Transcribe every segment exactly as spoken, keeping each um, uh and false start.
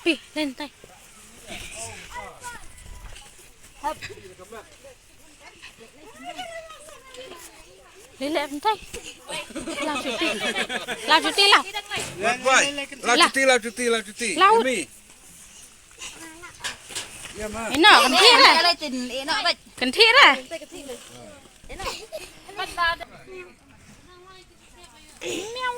Pi, len tai. Lele bentai. Lau cuti. Lau cuti lau. Wan, wan. Lau cuti, lau cuti, lau cuti. Lau. Emi. Ya, ma. Ina, kan thik dah. Kan thik dah. Miau.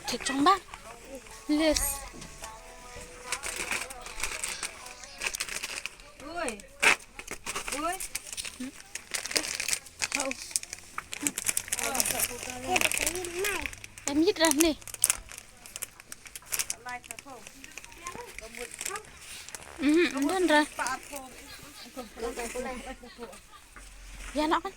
Thik chong ba. Lis. Oi. Oi. Hau. Em yit ra ni. Mhm, ym don re. Ïa noh kan.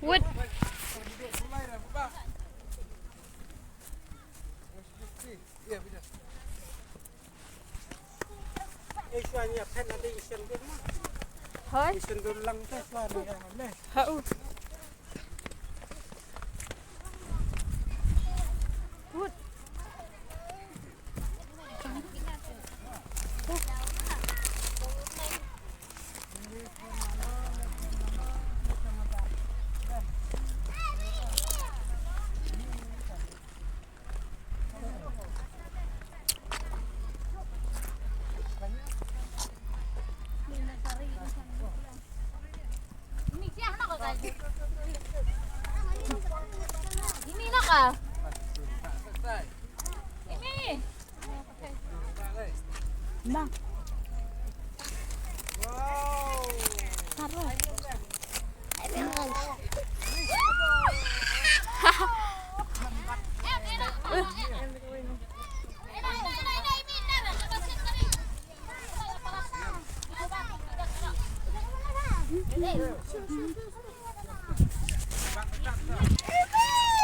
Wut. Hoi. Hau. Wut. Bang.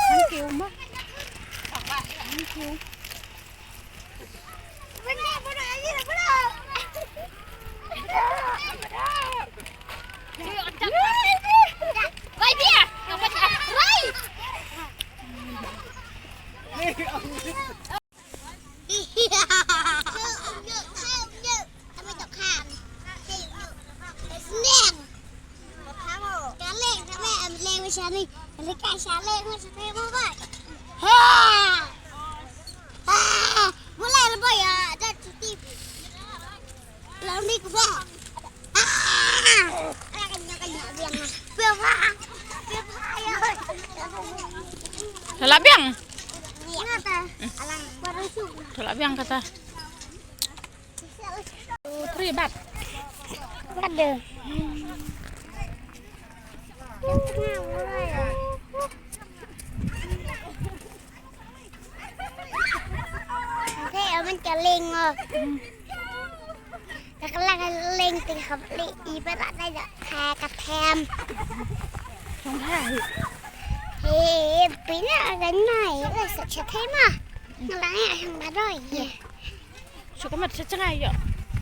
Thank you, ma. Thank you. Tolak biang. Tolak biang kata. Two, three, bat. Bat deh. Oke, aman keling, oh. Ka kylla ka leng te ka plie i ba la dei da ka, ka them. Shong ha hi. He, pina ka nai la sa cha thai ma. Nga la nga hang ba doi. Shu ka mat sa cha ngai yo.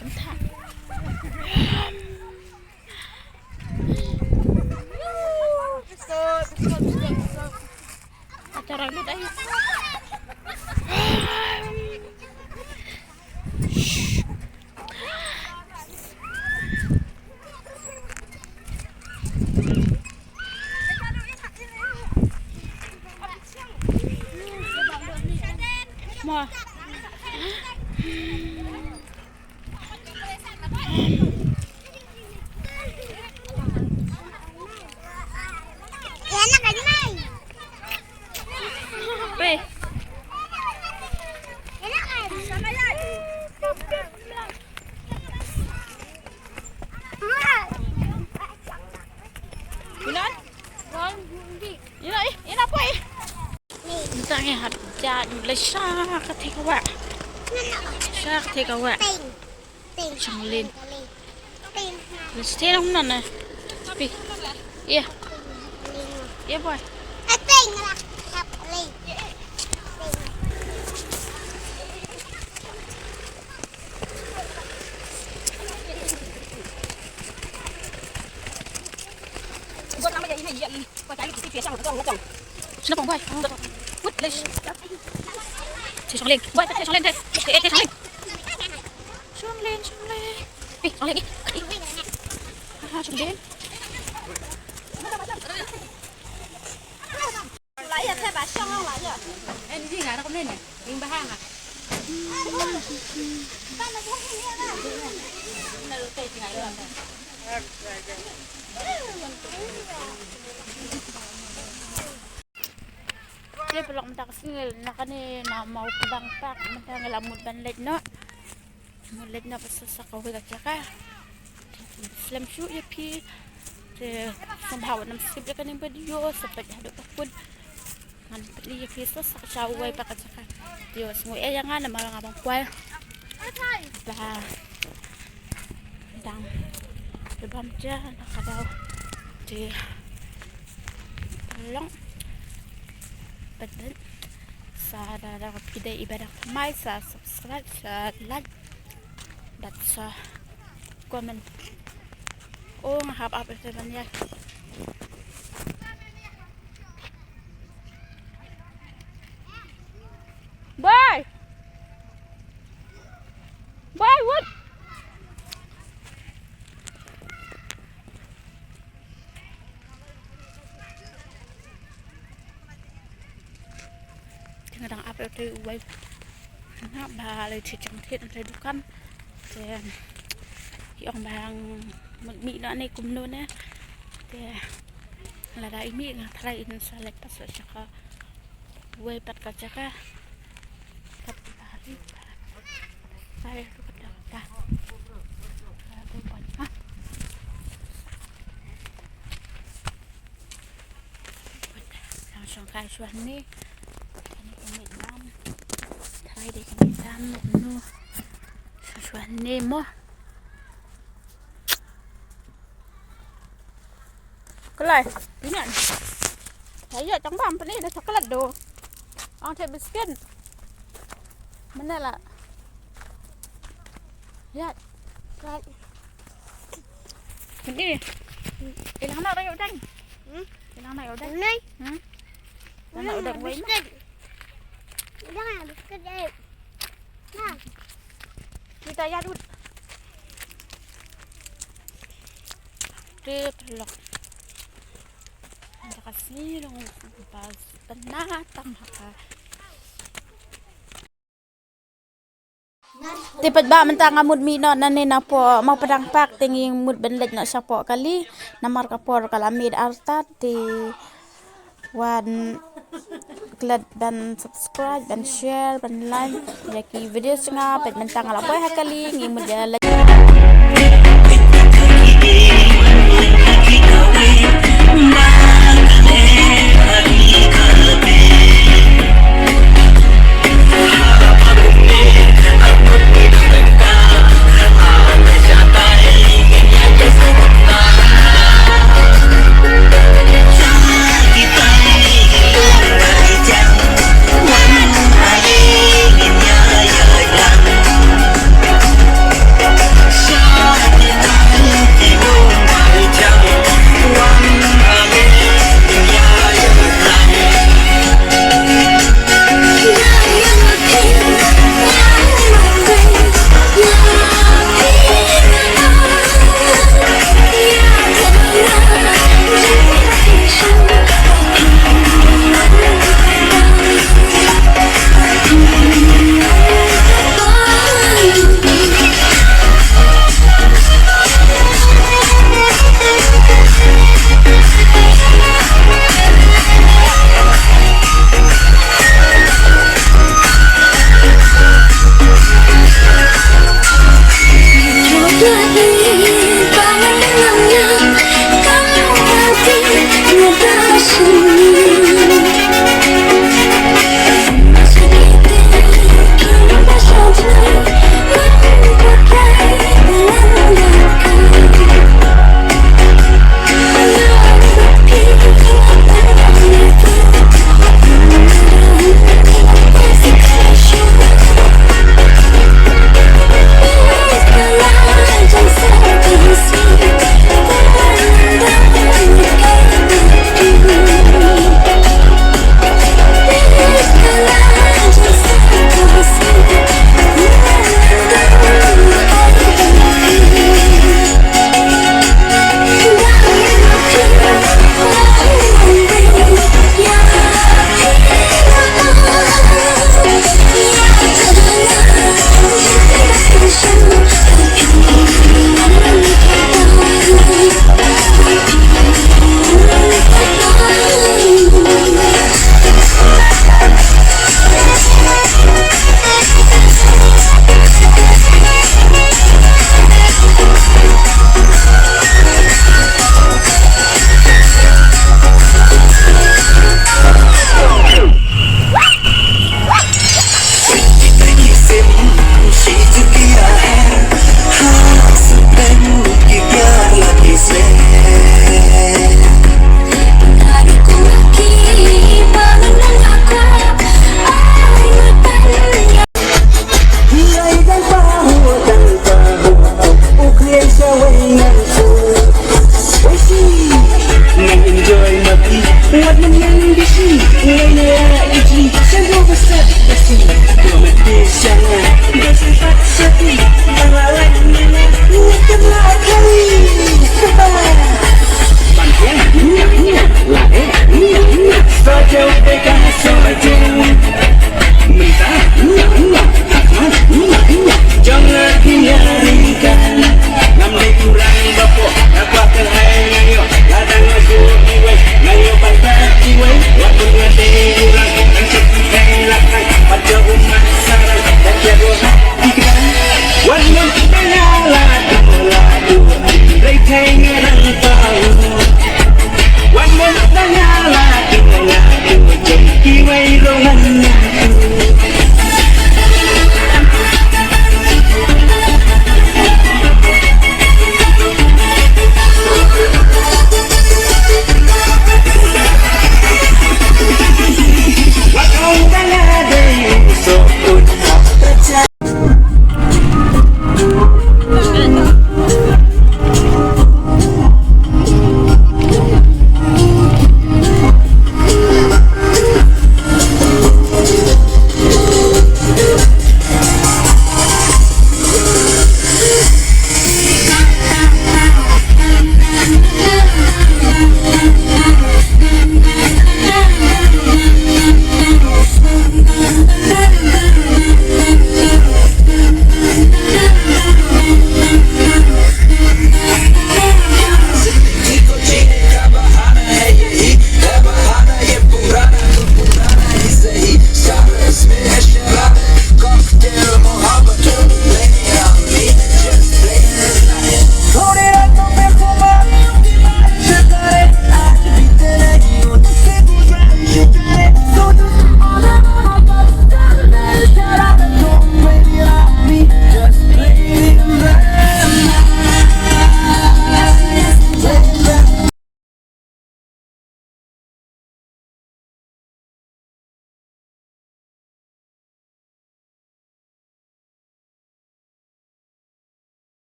Kam tha. Acha rang lut ai. Mo. Ina, ina, eh, ina poi. Ngi hap ïaid leit sha ka thikawah. Shark te ka wa. Chong len. Let's stay long nan na. Pi. Yeah. Yeah, boy. Sino pong, boy? Wut, lesh. Te shong len. Boy, te shong len, te. Te, te shong len. Shong len, shong len. Eh, shong len, eh. Ah, shong len. Te paralok, mynta ka sngi na kane na Mawpadang Park, mynta nga la mut ban leit noh. Mut leit noh pat sa kawei ka jaka. Slem shuh ïa phi. Te sngewbha wat nym skip ïa kane ka video, sa peit haduh ka kut. Ngan pyni ïa phi sa sa kawei pat ka jaka. Te wat sngew ïa nga namar nga bam kwai. Ba dang da bam ja na ka daw. Te long. Peit sa da da phi dei iba dang thymmai sa subscribe, sa like. Bad sa comment. Oh, nga hap ap ïa ban ïa. Bye. Bye, wut. Te nga dang ap ïa uwei. Nga ba leit sha jong thied, leit dukan. Te ki ong ba mut mih noh ne kumno ne. Te lada i mih nga tharai in sa leit pat sa jaka. Wei pat ka jaka. Pat ba ri. Ba ri ka jaka. Ka ri ban ha. Shong kai shuwa ne. Kane ka mih dam. Tharai dei ka mih dam ne kumno. Shong shuwa ne mo. Kalai, pynah. Ayo, tang bam pynah da chocolate do. Ang the biscuit. Mana la. Ya. Pynah. Ilang na rayo dang. Hmm? Ilang na rayo dang. Nai. Hmm? Ilang na rayo dang wai ma. Biscuit. Ilang na biscuit eh. Kita ya dut. Te paralok. Anda kasi long pas tena tang haka. Te pat ba mynta nga mut mih noh nane na po Mawpadang Park te ngi mut ban leit noh sha po kali namar ka por ka la mih artat te Wan klet ban subscribe, ban share, ban like ïa ki video jong nga, peit mynta nga la poi ha kali, ngi mut ïa la.